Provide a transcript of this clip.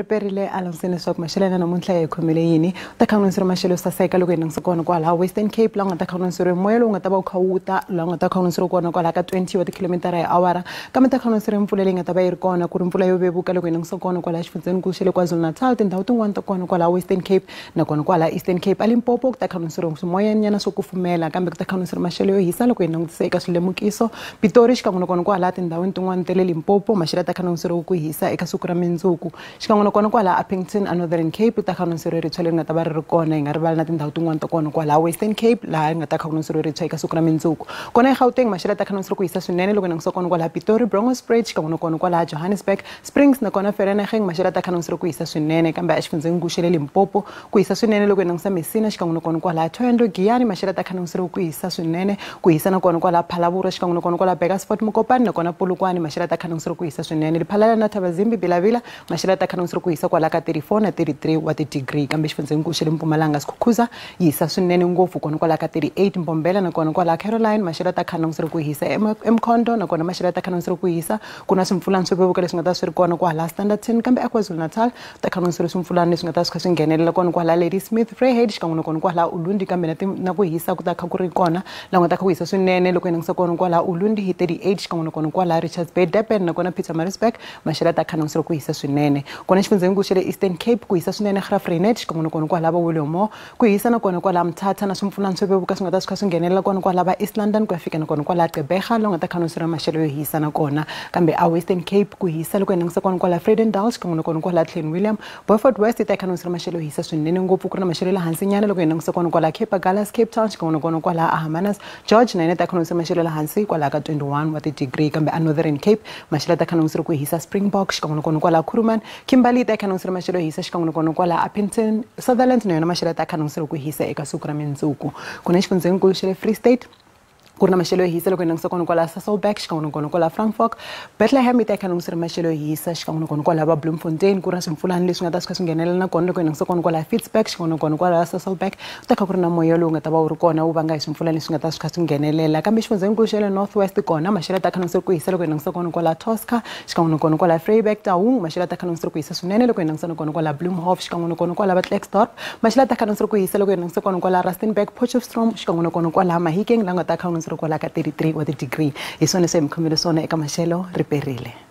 Riperile a languseni leswaku maxelo ya namuntlha ya hi khomele yini. U ta kha u maxelo yo saseka loko hi langutisa kona kwalaha Western Cape, laha u nga ta kha u moya lowu nga ta va wu kha wu ta, laha u nga ta kha u kona kwalaha ka 20 wa tikhilomitara hi awara. Kambe ta kha u mpfula leyi nga ta va yi ri kona, ku ri mpfula yo vevuka loko hi langutisa kona kwalaha xifundzhenikulu xa le KwaZulu-Natal, tindhawu tin'wana ta kona kwalaha Western Cape na kona kwalaha Eastern Cape. A Limpopo ku ta kha u swimoyanyana swo kufumela, kambe ku ta kha u maxelo yo hisa loko hi langutisa eka swilemukiso. Pitori xikan'we na kona kwalaha tindhawini tin'wana ta le Limpopo, maxelo ya ta kha u ku hisa eka siku ra mundzuku. Xikan'we na kona kwalaha Upington a Northern Cape, ta kha u ritshwa leri nga ta va ri ri kona. Hi nga rivali na tindhawu tin'wana ta kona kwalaha Western Cape, laha ri nga ta kha u ritshwa eka siku ra mundzuku. Kona eGauteng maxelo ya ta kha u ku hisa swinene loko hi langutisa kona kwalaha Pitori, Bronkhorstspruit, xikan'we na kona kwalaha Johannesburg, Springs na kona Vereeniging, maxelo ya ta kha u ku hisa swinene. Kambe exifundzhenikulu xa le Limpopo ku hisa swinene loko hi langutisa Messina, xikan'we na kona kwalaha Thohoyandou, Giyani, maxelo ya ta kha u ku hisa swinene. Ku hisa na kona kwalaha Phalaborwa, xikan'we na kona kwalaha Burgersfort, Mokopane na kona Polokwane, maxelo ya ta kha u ku hisa swinene. Lephalale na Thabazimbi, Bilavila, maxelo ya ta kha u ku hisa kwalaha ka 34 na 33 wa ti-degree. Kambe xifundzhenikulu xa le Mpumalanga, Skukuza, yi hisa swinene ngopfu kona kwalaha ka 38. Mbombela na kona kwalaha Caroline, maxelo ya ta kha ku hisa. eMkhondo na kona maxelo ya ta kha ku hisa. Ku na swimpfulani swo vevuka leswi nga ta swi ri kona kwalaha Standerton. Kambe eKwaZulu-Natal ta kha swimfulani leswi nga ta swi kha swi nghenelela kona kwalaha Ladysmith, Vryheid, xikan'we na kona kwalaha Ulundi. Kambe na ku hisa ku ta kha ku ri kona, laha nga ta kha ku hisa swinene loko hi langutisa kona kwalaha Ulundi hi 38, xikan'we na kona kwalaha Richards Bay, Durban na kona Pietermaritzburg, maxelo ya ta kha ku hisa swinene. Kona xifundzhenikulu xa le Eastern Cape ku hisa swinene Graaff-Reinet, xikan'we na kona kwalaha va Willowmore, ku hisa na kona kwalaha Mthatha na swimpfulani swo vevuka swi nga ta swi kha swi nghenelela kona kwalaha va East London, ku ya fika na kona kwalaha Gqeberha, laha nga ta kha maxelo yo hisa na kona. Kambe a Western Cape ku hisa loko hi langutisa kona kwalaha Vredendal, xikan'we na kona kwalaha Clan William, Beaufort West yi ta kha maxelo yo hisa swinene ngopfu, ku ri na maxelo ya le hansi nyana loko hi langutisa kona kwalaha Cape Agulhas, Cape Town, xikan'we na kona kwalaha Hermanus, George na yena ta kha maxelo ya le hansi kwalaha ka 21 wa ti-degree. Kambe a Northern Cape maxelo ya ta kha ku hisa Springbok, xikan'we na kona kwalaha Kuruman, Kimberley ta kha maxelo yo hisa, xikan'we na kona kwalaha Upington, Sutherland na yona maxelo ya ta kha ku hisa eka siku ra mundzuku. Ku na xifundzhenikulu xa le Free State ku ri na maxelo yo hisa loko hi langutisa kona kwalaha Sasolburg, xikan'we na kona kwalaha Frankfort, Bethlehem yi ta kha maxelo yo hisa, xikan'we na kona kwalaha va Bloemfontein ku ri na swimpfulani leswi nga ta swi kha swi nghenelela na kona loko hi langutisa kona kwalaha Ficksburg, xikan'we na kona kwalaha Sasolburg, ku ta kha ku ri na moya lowu nga ta va wu ri kona wu vanga hi swimpfulani leswi nga ta swi kha swi nghenelela. Kambe xifundzhenikulu xa le North West kona maxelo ya ta kha ku hisa loko hi langutisa kona kwalaha Tosca, xikan'we na kona kwalaha Vryburg, Taung, maxelo ya ta kha ku hisa swinene loko hi langutisa na kona kwalaha Bloemhof, xikan'we na kona kwalaha Klerksdorp, maxelo ya ta kha ku hisa loko hi langutisa kona kwalaha Rustenburg, Potchefstroom, xikan'we na kona kwalaha Mahikeng, laha nga ta kha kwalaha ka 33 wa ti-degree. Hi swona leswi hi mi khomele swona eka maxelo. Riperile.